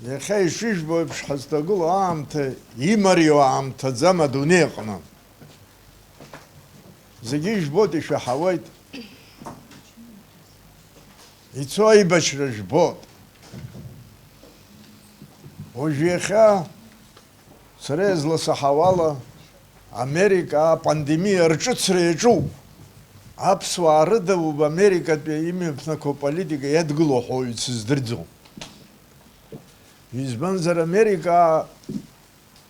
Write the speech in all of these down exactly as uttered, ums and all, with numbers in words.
Иахьа ишыжәбо еиԥш, ҳазҭагылоу аамҭа имариоу аамҭаӡам адунеи аҟны. Зегьы ижәбоит, ишәаҳауеит. Ицо аибашьра жәбоит. Уажә иахьа сара изласаҳауала, Америка апандемиа рҿыцра иаҿуп. Аԥсуаа рыда уб Америкатәи имҩаԥнақәоу политика иадгылоу ҳәа уаҩ дсыздырӡом. Избанзар, Америка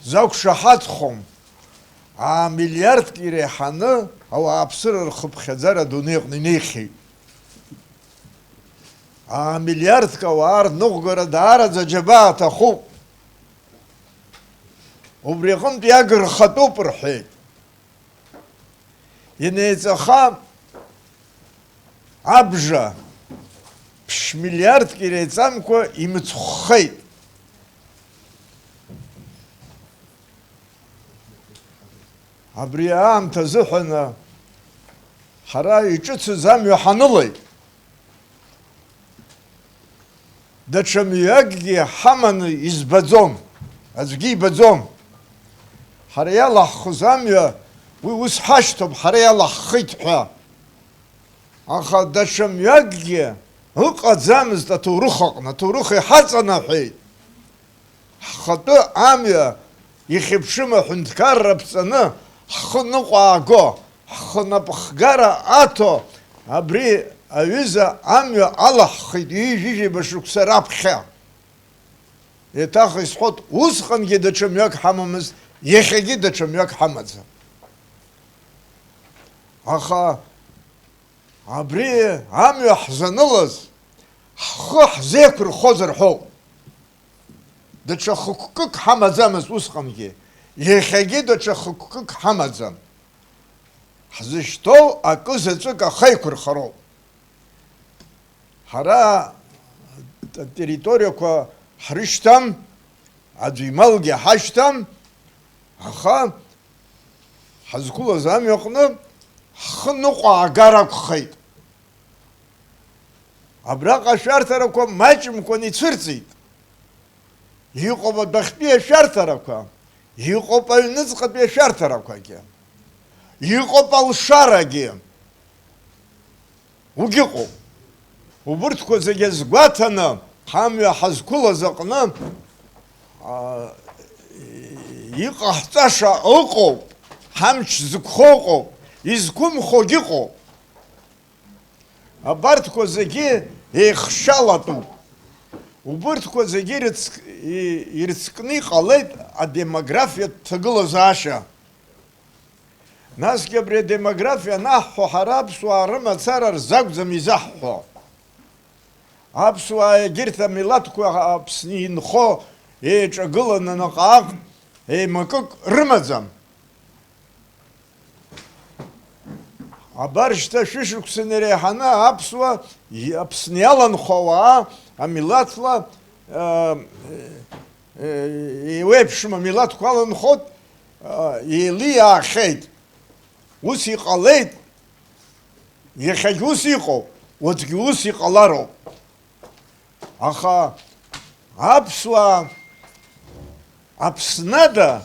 закәшаҳаҭхом, аа миллиардк иреиҳаны ауааԥсыра рхыԥхьаӡара адунеи аҟны инеихьеит. Аа миллиардк ауаа рныҟәгара даараӡа аџьабаа аҭахуп. Убри аҟынтә иагырхатәуп рҳәеит. Инеиҵаха абжа ԥшь миллиардк иреиҵамкәа имыцхәхеит. Абри аамҭа азыҳәан ҳара иҿыцыз амҩа ҳанылеит. Даҽа мҩакгьы ҳаманы избаӡом, аӡәгьы ибаӡом. Ҳара иалаҳхыз амҩа уи ус ҳашьҭоуп, ҳара иалаҳхит ҳәа. Аха даҽа мҩакгьы ыҟаӡамызт аҭоурых аҟны, аҭоурых иҳаҵанаҳәеит. Ҳхатәы амҩа ихьыԥшым аҳәынҭқарра ԥҵаны ҳхы ныҟәааго, ҳхы напхгара аҭо, абри аҩыза амҩа алаҳхит ҩажәижәаба шықәса раԥхьа. Еиҭах исҳәоит, усҟангьы даҽа мҩак ҳамамызт, иахьагьы даҽа мҩак ҳамаӡам. Аха абри амҩа ҳзанылаз ҳхы ҳзеиқәырхозар ҳәоуп. Даҽа хықәкык ҳамаӡамызт усҟангьы, иахьагьы даҽа хықәкык ҳамаӡам. Ҳзышьҭоу акы заҵәык ахеиқәырхароуп. Ҳара атерриториақәа ҳрышьҭам, аӡәы ималгьы ҳашьҭам, аха ҳазқәылаз амҩаҟны ҳхы ныҟәаагар акәхеит. Абраҟа ашәарҭарақәа маҷымкәан ицәырҵит. Иҟоуп адәахьтәи ашәарҭарақәа, иҟоуп аҩныҵҟатәи ашәарҭарақәагьы, иҟоуп алшарагьы. Угьыҟоуп. Убырҭқәа зегьы азгәаҭаны, ҳамҩа ҳазқәылаз аҟны, аа, иҟаҳҵаша ыҟоуп, ҳамч зықәхо ыҟоуп, изқәымхогьы ыҟоуп. Абарҭқәа зегьы еихшьалатәуп. Убырҭқәа зегьы ирыцк-, и-, ирыцкны иҟалеит адемографиатә ҭагылазаашьа. Насгьы абри адемографиа анаҳҳәо, ҳара аԥсуаа рымацара рзакәӡам изаҳҳәо. Аԥсуаа егьырҭ амилаҭқәа Аԥсны инхо еиҿагыланы наҟ-ааҟ еимакык рымаӡам. Абар шьҭа шәышықәсан иреиҳаны аԥсуа, и-, Аԥсны иаланхо ауаа амилаҭла, э, э, еиуеиԥшым амилаҭқәа аланхоит, э, еилиаахьеит. Ус иҟалеит, иахьагь ус иҟоуп, уаҵәгьы ус иҟалароуп. Аха аԥсуаа Аԥсны ада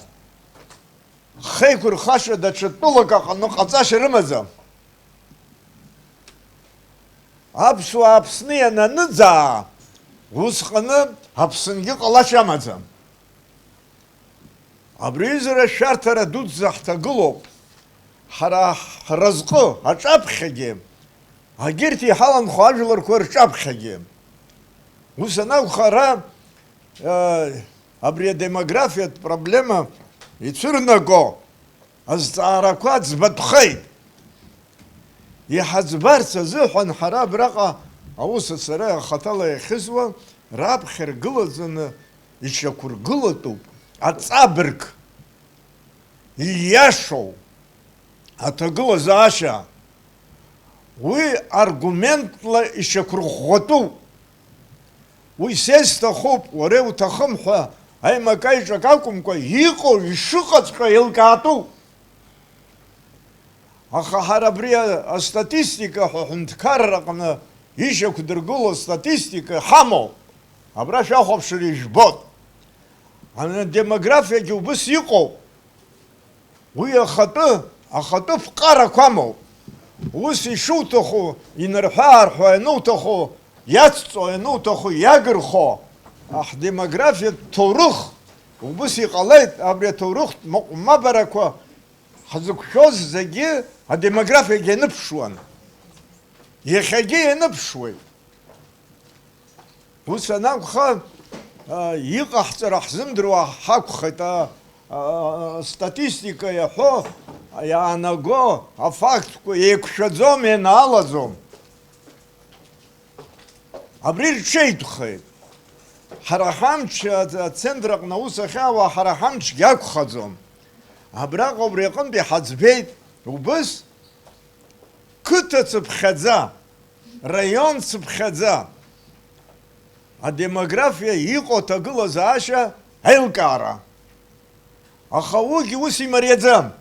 хеиқәырхаша даҽа тәылак аҟны ҟаҵашьа рымаӡам. Аԥсуаа Аԥсны иананыӡаа, усҟаны Аԥсынгьы ҟалашьа амаӡам. Абри аҩызара ашәарҭара дуӡӡа ҳҭагылоуп. Ҳара ҳразҟы аҿаԥхьагьы, агьырҭ иҳаланхо ажәларқәа рҿаԥхьагьы. Ус анакәха, ара, э, абри адемографиатә проблема ицәырнаго азҵаарақәа ӡбатәхеит. Иҳаӡбарц азыҳәан ҳара абраҟа аус ацара хаҭала иахьызуа раԥхьа ргылаӡаны ишьақәыргылатәуп аҵабырг, ииашоу аҭагылазаашьа. Уи аргументла ишьақәырӷәӷәатәуп. Уи са исҭахуп, уара иуҭахым ҳәа аимак-аиҿак акәымкәа, иҟоу ишыҟаҵәҟьоу еилкаатәуп. Аха ҳара абри астатистика ҳәа ҳәынҭқарраҟны ишьақәдыргыло астатистика ҳамоуп. Абра шәахәаԥшыр ижәбоит. Адемографиагьы убыс иҟоуп. Уи ахатәы, ахатәы ԥҟарақәа амоуп. Ус ишуҭаху, инарҳәы-аарҳәуа иануҭаху, иацҵо иануҭаху, иагырхо, ҳдемографиатә ҭоурых убыс иҟалеит, абри аҭоурыхтә маҟә-мабарақәа ҳзықәшәоз зегьы адемографиагьы ианыԥшуан. Иахьагьы ианыԥшуеит. Ус анакәха, а, иҟаҳҵара ҳзымдыруа ҳақәхеит, а, а, астатистика иаҳәо, иаанаго афактқәа еиқәшәаӡом, ианаалаӡом. Абри рҽеитәхеит. Ҳара ҳамч, а, ацентр аҟны аус ахьаауа, ҳара ҳамчгьы ақәхаӡом. Абраҟа убри аҟынтәи ҳаӡбеит, убыс қыҭа цыԥхьаӡа, раион цыԥхьаӡа адемографиа иҟоу аҭагылазаашьа аилкаара. Аха уигьы ус имариаӡам.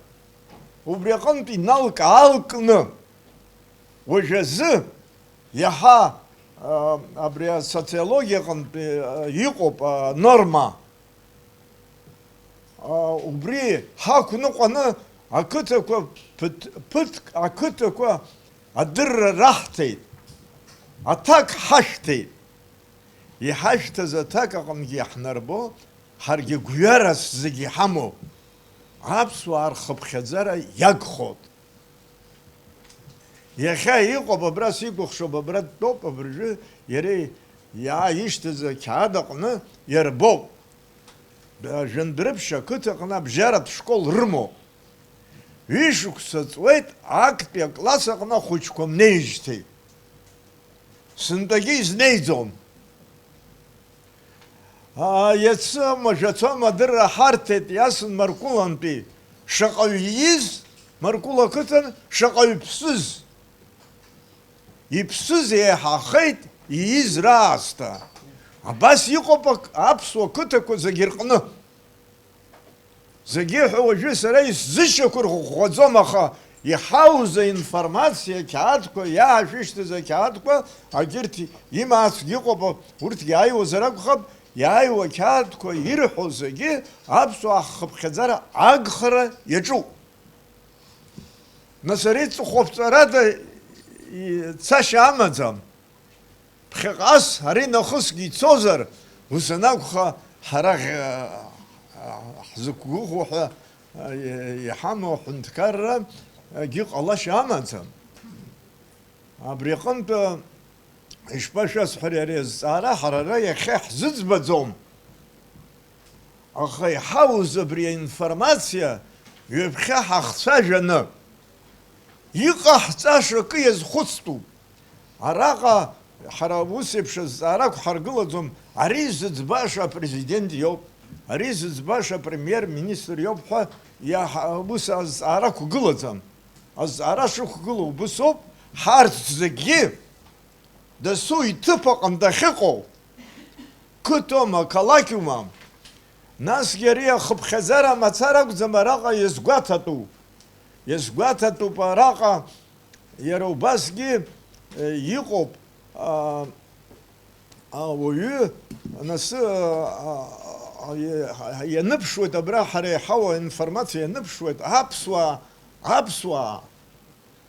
Убри аҟынтә иналк-аалкны, уажәазы иаҳа, а, абри асоциологиа аҟынтә, а, иҟоуп анорма. А, убри ҳақәныҟәаны ақыҭақәа ԥыҭ-, ԥыҭк ақыҭақәа адырра раҳҭеит, аҭак ҳашәҭеит. Иҳашәҭаз аҭак аҟынгьы иаҳнарбо, ҳаргьы гәҩарас зегь иҳамоуп. Аԥсуаа рхыԥхьаӡара иагхоит. Иахьа иҟоуп, абра сикәыхшоуп, абра дтәоуп, абыржәы иара иааишьҭыз ақьаад аҟны иарбоуп. Жәындәрыԥшь ақыҭаҟны абжьаратә школ рымоуп. Ҩышықәса ҵуеит актәи акласс аҟны ахәыҷқәа мнеижьҭеи. Сынтәагьы изнеиӡом. Аа, иацы амажәацәа амадырра ҳарҭеит, иасын Маркулантәи. Шаҟаҩ ииз, Маркула ақыҭан шаҟаҩ ԥсыз. Иԥсыз еиҳахеит, ииз раасҭа. Абас иҟоуп ак-, аԥсуа қыҭақәа зегьы рҟны. Зегьы ҳәа уажәы сара исзышьақәырӷәӷәаӡом, аха иҳауз аинформациа ақьаадқәа, иаашәышьҭыз ақьаадқәа, агьырҭ имаацгьы ыҟоуп, урҭгьы ааиуазар акәхап, иааиуа ақьаадқәа ирҳәо зегьы аԥсуаа ҳхыԥхьаӡара агхара иаҿуп. Нас ари ҵыхәаԥҵәарада цашьа амаӡам. Ԥхьаҟас ари нахысгьы ицозар, ус анакәха, ҳара ӷ-, ҳзықәгәыӷуа ҳәа иҳамоу аҳәынҭқаррагьы ҟалашьа амаӡам. Абри аҟынтә, ишԥашәасҳәари, ари азҵаара ҳара ара иахьа ҳзыӡбаӡом. Аха иҳауз абри аинформациа ҩаԥхьа ҳахцәажәаны, иҟаҳҵаша акы иазхәыцтәуп. Араҟа ҳара ус еиԥш азҵаарақәа ҳаргылаӡом, ари зыӡбаша апрезидент иоуп, ари зыӡбаша апремиер-министр иоуп ҳәа иаҳ-, ус азҵаарақәа гылаӡам. Азҵаара шықәгылоу убыс ауп, ҳарҭ зегьы дасу иҭыԥ аҟны дахьыҟоу, қыҭоума, қалақьума, насгьы ари ахыԥхьаӡара мацара акәӡам араҟа иазгәаҭатәу. Иазгәаҭатәуп араҟа иара убасгьы, э, иҟоуп, а, ауаҩы, нас, а, а, а, ианыԥшуеит абра ҳара иҳауа аинформациа ианыԥшуеит, аԥсуаа, аԥсуаа,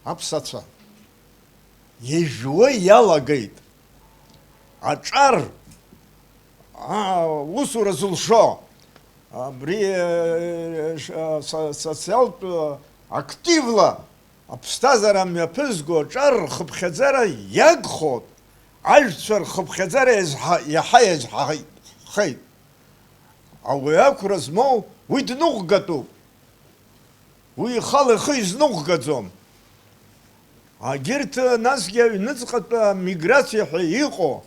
аԥсацәа. Ижәуа иалагеит. Аҿар, аа, усура зылшо, абри, э, ш-, а, со-, социалтә, э, активла аԥсҭазаара мҩаԥызго аҿар рхыԥхьаӡара иагхоит, ажәцәа рхыԥхьаӡара иазҳа-, иаҳа иазҳахеит. Ауаҩы ақәра змоу уи дныҟәгатәуп. Уи ихала ихы изныҟәгаӡом. Агьырҭ, насгьы аҩныҵҟатәи амиграциа ҳәа иҟоу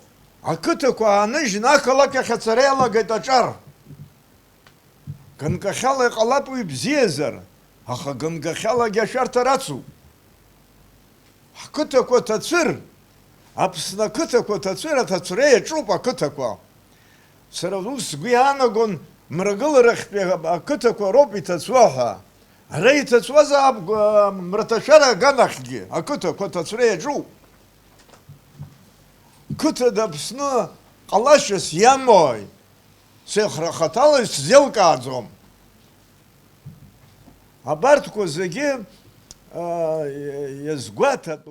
ақыҭақәа ааныжьны ақалақь ахь ацара иалагеит аҿар. Ганкахьала иҟалап уи бзиазар, аха ганкахьалагьы ашәарҭа рацуп. Ҳқыҭақәа ҭацәыр, Аԥсны ақыҭақәа ҭацәыр, аҭацәра иаҿуп ақыҭақәа. Сара ус сгәы иаанагон, мрагыларахьтәи ақыҭақәа роуп иҭацәуа ҳәа. Ара иҭацәуазаап, гәа-, мраҭашәара аганахьгьы ақыҭақәа ҭацәра иаҿуп. Қыҭа Аԥсны Ҟалашьас иамои? Сыхра хаҭала исзеилкааӡом. Абарҭқәа зегьы, а, иазгәаҭатәуп.